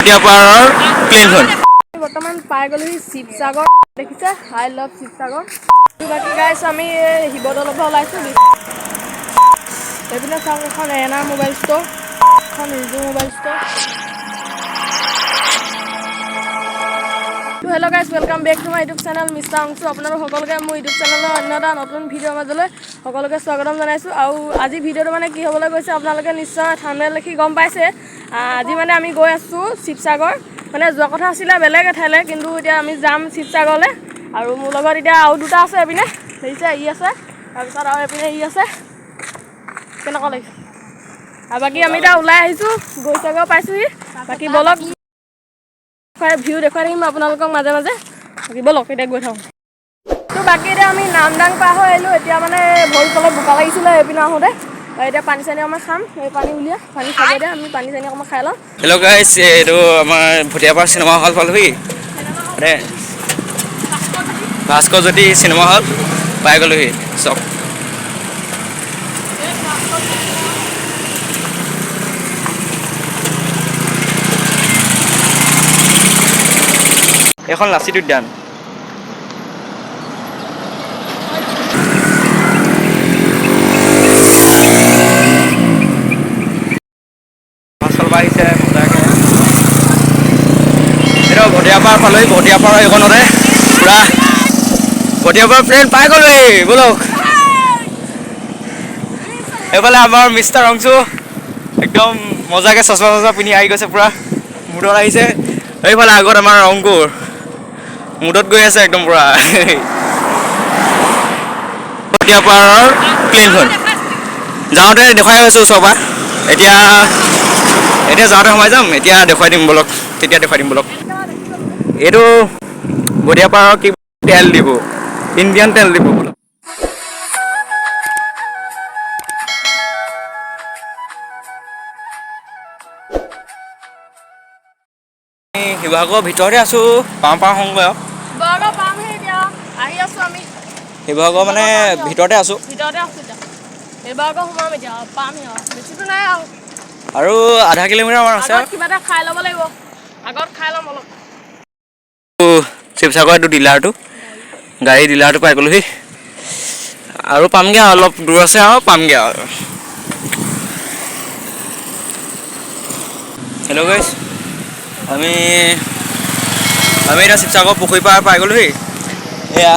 ভটিয়াপাৰৰ প্লেইনখন। বৰ্তমান পাই গ'লোহি শিৱসাগৰ। দেখিছে, I love Sivasagar. বাকী গাইছ, আমি এই শিৱদৌলৰ পৰা ওলাইছোঁ। এইপিনে চাওক, এখন এন আৰ মোবাইল ষ্ট'ৰ, এখন ৰিজু মোবাইল ষ্ট'ৰ। তো hello guys, welcome back to my YouTube channel Mister Anshu. আপোনালোক সকলোকে মোৰ ইউটিউব চেনেলৰ অন্য এটা নতুন ভিডিঅ'ৰ মাজলৈ সকলোকে স্বাগতম জনাইছোঁ। আৰু আজি ভিডিঅ'টো মানে কি হ'বলৈ গৈছে, আপোনালোকে নিশ্চয় থাম্বনেইল দেখি গম পাইছে। আজি মানে আমি গৈ আছোঁ শিৱসাগৰ। মানে যোৱা কথা আছিলে বেলেগ এঠাইলৈ, কিন্তু এতিয়া আমি যাম শিৱসাগৰলৈ। আৰু মোৰ লগত এতিয়া আৰু দুটা আছে। এইপিনে দেখিছে ই আছে, তাৰপিছত আৰু এইপিনে ই আছে। কেনেকুৱা লাগিছে? আৰু বাকী আমি এতিয়া ওলাই আহিছোঁ, গৈসাগৰ পাইছোঁহি। বাকী ব'লক, ভিউ দেখুৱাই থাকিম আপোনালোকক মাজে মাজে। বাকী ব'লক, এতিয়া গৈ থাকোঁ। তো বাকী এতিয়া আমি নামদাং পাৰ হৈ আহিলোঁ। এতিয়া মানে ভৰিত অলপ বোকা লাগিছিলে এইপিনে আহোঁতে। এতিয়া পানী চানী অকণমান খাম। এই পানী উলিয়াই পানী খাব। এতিয়া আমি পানী চানী অকণমান খাই লওঁ। হেল্ল' গাইছ, এইটো আমাৰ ভটিয়াপাৰ চিনেমা হল পালোহি। মানে ভাস্কৰ জ্যোতি চিনেমা হল পাই গ'লোহি। চক এইখন লাচিত উদ্যান। মাছ আহিছে মজাকে। এইটো ভটিয়াপাৰ পালোহি। ভটিয়াপাৰ এইকণতে পুৰা ভটিয়াপাৰ প্লেন পাই গ'লোহি। ব'লক। এইফালে আমাৰ মিষ্টাৰ অংশু একদম মজাকে চশমা চশমা পিন্ধি আহি গৈছে, পুৰা মুডত আহিছে। এইফালে আগত আমাৰ অংকুৰ মুডত গৈ আছে একদম পুৰা। ভটিয়াপাৰৰ প্লেইনখন যাওঁতে দেখুৱাই আছোঁ ওচৰৰ পৰা। এতিয়া এতিয়া যাওঁতে সোমাই যাম, এতিয়া দেখুৱাই দিম। ব'লক, তেতিয়া দেখুৱাই দিম। ব'লক। এইটো ভটিয়াপাৰৰ কি তেল দিব, ইণ্ডিয়ান তেল দিব। ব'লক। আমি শিৱসাগৰৰ ভিতৰতে আছোঁ, পাওঁ পাওঁ সংগয়। শিৱসাগৰ পামহে, এতিয়া আহি আছোঁ আমি। শিৱসাগৰ মানে ভিতৰতে আছোঁ। ভিতৰতে আছোঁ এতিয়া। শিৱসাগৰ সোমাম এতিয়া, পামহি আৰু বেছিতো নাই আৰু। আৰু আধা কিলোমিটাৰ মান আছে। আগত কিবা এটা খাই ল'ব লাগিব, আগত খাই ল'ম অলপ। শিৱসাগৰ এইটো ডিলাৰটো, গাড়ী ডিলাৰটো পাই গ'লোহি। আৰু পামগৈ আৰু অলপ দূৰ আছে, আৰু পামগৈ আৰু। হেল্ল' গাইছ, আমি আমি এতিয়া শিৱসাগৰ পুখুৰী পাৰ পাই গ'লোহি। এয়া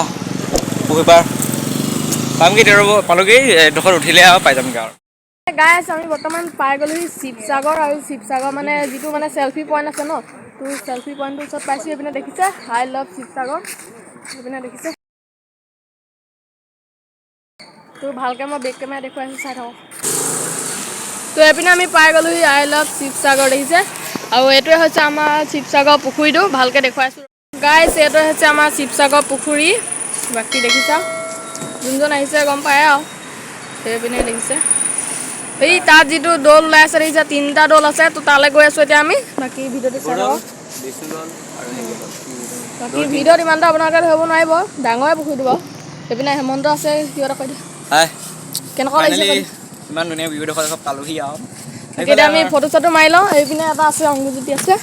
পুখুৰী পাৰ পামগৈ এতিয়া, ৰ'ব, পালোগৈ। এইডোখৰত উঠিলে আৰু পাই যামগৈ আৰু। গাইছ, আমি বৰ্তমান পাই গ'লোহি শিৱসাগৰ। আৰু শিৱসাগৰ মানে যিটো মানে চেলফি পইণ্ট আছে ন, তো চেলফি পইণ্টটোৰ ওচৰত পাইছোঁ। এইপিনে দেখিছে, I love Sivasagar, এইপিনে দেখিছে। তো ভালকৈ মই বেক কেমেৰা দেখুৱাইছোঁ, চাই থাকক। তো এইপিনে আমি পাই গ'লোহি I love Sivasagar, দেখিছে। আৰু এইটোৱে হৈছে আমাৰ শিৱসাগৰ পুখুৰীটো। ভালকৈ দেখুৱাইছোঁ গাইছ, এইটোৱে হৈছে আমাৰ শিৱসাগৰ পুখুৰী। বাকী দেখিছা, যোনজন আহিছে গম পায়। আৰু সেইপিনে দেখিছে, এই তাত যিটো দৌল ওলাই আছে দেখিছে, তিনিটা দৌল আছে। তো তালৈ গৈ আছোঁ এতিয়া আমি। বাকী ভিডিঅ'টো চাই থাকক। বাকী ভিডিঅ'ত ইমানটা আপোনালোকে ধৰিব নোৱাৰিব, ডাঙৰে পুখুৰীটো বাৰু। সেইপিনে হেমন্ত আছে, কিবা এটা কৈ দিয়া। হাই। কেনেকুৱা লাগিছে কৈ দিয়া। ইমান ধুনীয়া ভিউ ডোখৰ পালোহি আৰু। বাকী এতিয়া আমি ফটো চটো মাৰি লওঁ। এইপিনে এটা আছে, অংগুজ্যোতি আছে।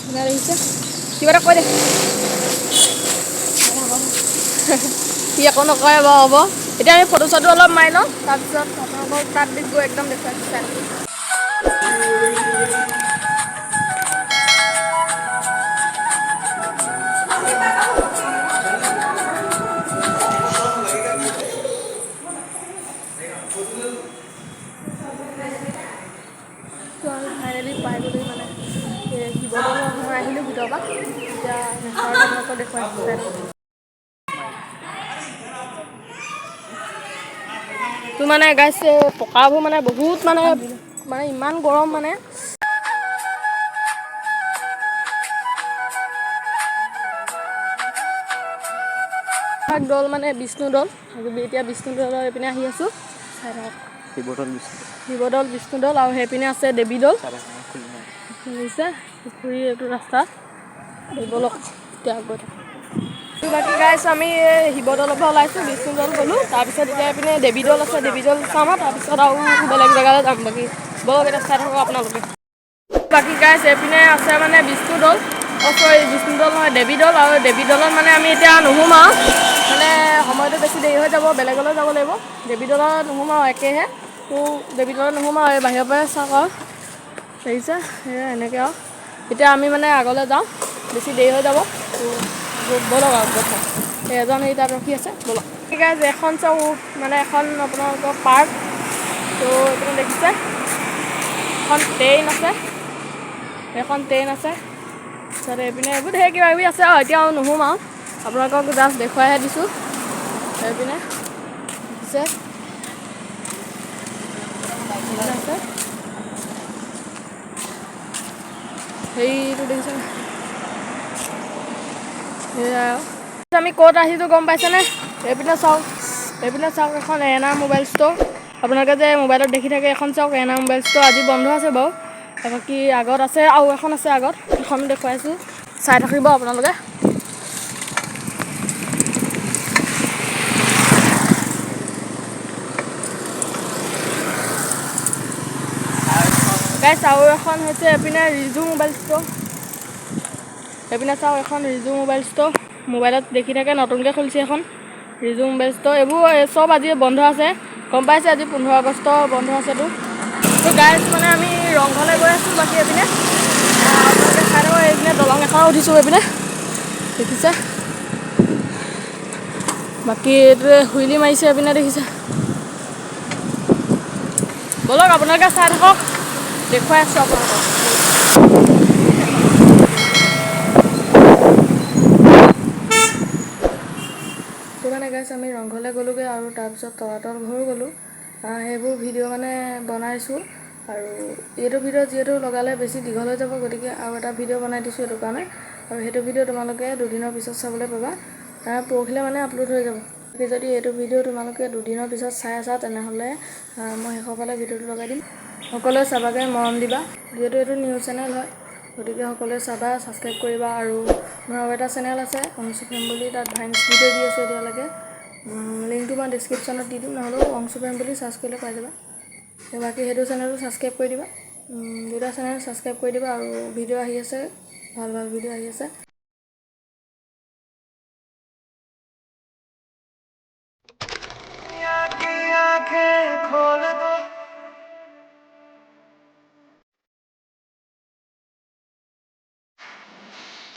ধুনীয়া দেখিছে, কিবা এটা কৈ দে। সি একো নকয় বাৰু, হ'ব। এতিয়া আমি ফটো চটো অলপ মাৰি লওঁ, তাৰপিছত আপোনালোকক তাত গৈ একদম দেখুৱাইছোঁ, চাই থাকক। তো আমি ফাইনেলি পাই গ'লো, মানে এই শিৱদৌলৰ সোমাই আহিলোঁ ভিতৰৰ পৰা। এতিয়া নেচাৰটো আপোনালোকক দেখুৱাইছোঁ, চাই থাকক। তো মানে গাইছ, পকাবোৰ মানে বহুত মানে মানে ইমান গৰম মানে। দৌল মানে বিষ্ণু দৌল। এতিয়া বিষ্ণু দৌলৰ এইপিনে আহি আছোঁ, চাই থাকক। শিৱদৌল। শিৱদৌল, বিষ্ণু দৌল আৰু সেইপিনে আছে দেৱী দৌল। দেখিছে পুখুৰী, এইটো ৰাস্তা। ব'লক, এতিয়া গৈ থাকোঁ। বাকী গাইছ, আমি এই শিৱদৌলৰ পৰা ওলাইছোঁ, বিষ্ণু দৌল গ'লোঁ, তাৰপিছত এতিয়া এইপিনে দেৱী দৌল আছে, দেৱী দৌল চাম আৰু তাৰপিছত আৰু বেলেগ জেগালৈ যাম। বাকী ব'লক, এতিয়া চাই থাকক আপোনালোকে। বাকী গাইছ এইপিনে আছে মানে বিষ্ণু দৌল, অ' চৰি বিষ্ণু দৌল নহয় দেৱী দৌল। আৰু দেৱী দৌলত মানে আমি এতিয়া নোসোমাওঁ, মানে সময়টো বেছি দেৰি হৈ যাব, বেলেগলৈ যাব লাগিব। দেৱী দৌলত নোসোমাওঁ, একেহে তো দেৱী দৌলত নোসোমাওঁ, এই বাহিৰৰ পৰাই চাওক আৰু দেখিছে সেয়া এনেকৈ আৰু। এতিয়া আমি মানে আগলৈ যাওঁ, বেছি দেৰি হৈ যাব, তো ব'লক আৰু গৈ থাকক। এই এজন সেই তাত ৰখি আছে, ব'লক। ঠিক আছে, এখন চাওঁ মানে এখন আপোনালোকৰ পাৰ্ক, তো এইপিনে দেখিছে এখন ট্ৰেইন আছে, এখন ট্ৰেইন আছে। তাৰপিছত এইপিনে এইবোৰ ঢেৰ কিবা কিবি আছে আৰু এতিয়া আৰু নোসোমাওঁ, আপোনালোকক জাষ্ট দেখুৱাইহে দিছোঁ। এইপিনে দেখিছে আছে সেইটো দেখিছে সেয়াই আৰু। আমি ক'ত আহিছোঁ গম পাইছেনে? এইপিনে চাওক, এইপিনে চাওক এখন এন আৰ মোবাইল ষ্ট'ৰ। আপোনালোকে যে মোবাইলত দেখি থাকে এখন চাওক এন আৰ মোবাইল ষ্ট'ৰ, আজি বন্ধ আছে বাৰু। বাকী আগত আছে আৰু এখন আছে আগত, সেইখন দেখুৱাইছোঁ, চাই থাকিব আপোনালোকে। গাইছ আৰু এখন হৈছে এইপিনে ৰিজু মোবাইল ষ্ট'ৰ। এইপিনে চাওক এখন ৰিজু মোবাইল ষ্ট'ৰ, মোবাইলত দেখি থাকে নতুনকৈ খুলিছে এখন ৰিজু মোবাইল ষ্ট'ৰ। এইবোৰ চব আজি বন্ধ আছে, গম পাইছে আজি 15 আগষ্ট বন্ধ আছেতো। তো গাইছ মানে আমি ৰংঘৰলৈ গৈ আছোঁ। বাকী এইপিনে আপোনালোকে চাই থাকক, এইপিনে দলং এখনত উঠিছোঁ, এইপিনে দেখিছে। বাকী এইটোৱে হুইলি মাৰিছে এইপিনে দেখিছে। ব'লক আপোনালোকে চাই থাকক, দেখুৱাই আছোঁ আপোনালোকক। তো মানে গাইছ আমি ৰংঘৰলৈ গ'লোগৈ আৰু তাৰপিছত তলাতল ঘৰো গ'লোঁ। সেইবোৰ ভিডিঅ' মানে বনাইছোঁ আৰু এইটো ভিডিঅ' যিহেতু লগালে বেছি দীঘল হৈ যাব, গতিকে আৰু এটা ভিডিঅ' বনাই দিছোঁ সেইটো কাৰণে। আৰু সেইটো ভিডিঅ' তোমালোকে দুদিনৰ পিছত চাবলৈ পাবা, পৰহিলৈ মানে আপলোড হৈ যাব। বাকী যদি এইটো ভিডিঅ' তোমালোকে দুদিনৰ পিছত চাই আছা তেনেহ'লে মই শেষৰ ফালে ভিডিঅ'টো লগাই দিম। সকলোৱে চাবাগৈ, মৰম দিবা, যিহেতু এইটো নিউজ চেনেল হয়, গতিকে সকলোৱে চাবা, ছাবস্ক্ৰাইব কৰিবা। আৰু মোৰ আৰু এটা চেনেল আছে অংশু ফেম বুলি, তাত ভাইন্স ভিডিঅ' দি আছোঁ এতিয়ালৈকে। লিংকটো মই ডিছক্ৰিপশ্যনত দি দিম, নহ'লেও অংশু ফেম বুলি চাৰ্চ কৰিলে পাই যাবা। বাকী সেইটো চেনেলো ছাবস্ক্ৰাইব কৰি দিবা, দুটা চেনেল ছাবস্ক্ৰাইব কৰি দিবা। আৰু ভিডিঅ' আহি আছে, ভাল ভাল ভিডিঅ' আহি আছে।